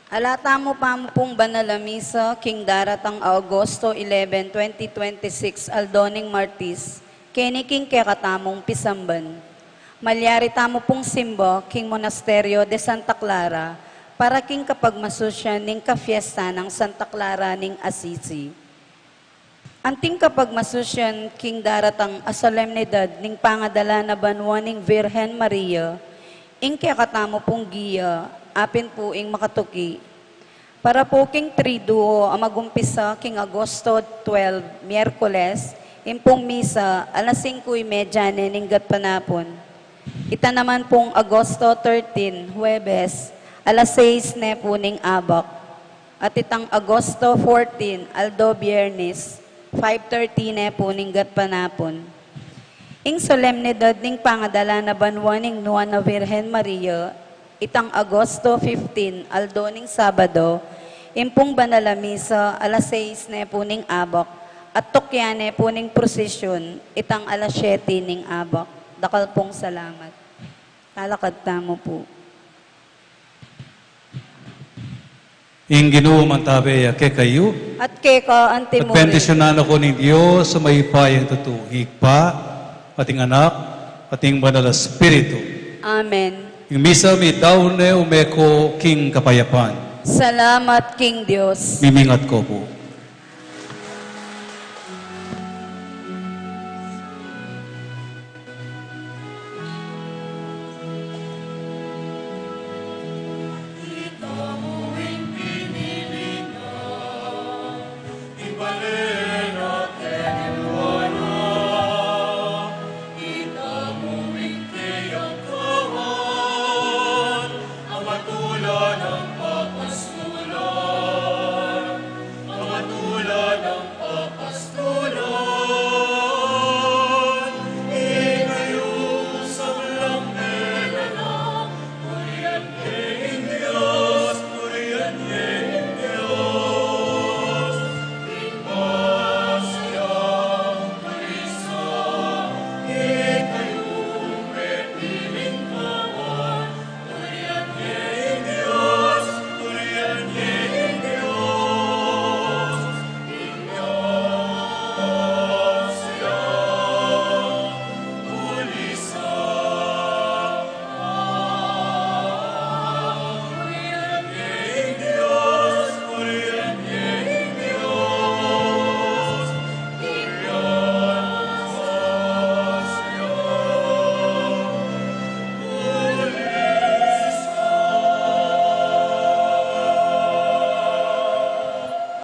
ala tamu pamu pung banal a misa king daratang Agosto eleven, twenty twenty-six, aldo ning Martis, keni king kekatamung pisamban. Malyari tamu pung simba king Monasterio de Santa Clara para king kapagmasusyan ning kafiesta nang Santa Clara ning Assisi. Anting kapagmasusyan king daratang a solemnidad ning pangadala na banua ning Virgen Maria, ing kekatamu pung giya, apin pu ing makatuki. Para pu king Triduo a magumpisa king Agosto twelve, Miyerkules, ing pung misa alas singko y medya ne ning gatpanapun. Ita naman pung Agosto thirteen, Huwebes, alas sais ne pu ning abak. At itang Agosto fourteen, aldo Biyernes, five thirty ne pu ning gatpanapun. Ing solemnidad ning pangadala na banua ning Nuan a Virgen Maria, itang Agosto fifteen, aldo ning Sabado, ing pung banal a misa, alas sais ne pu ning abak, at tukyan ne pu ning prosesyun, itang alas siyete ning abak. Dakal pung salamat. Talakad tamu pu. Ing Ginu mantabe ya kekayu. At keka antimurin. At bendisyunan na kayu ning Dios a mayupayang tutu, ing Ibpa, at ing Anak, at ing Banal a Espiritu. Amen. Ing misa meyari ne, ume ko king kapayapan. Salamat king Dios. Mimingat ko pu.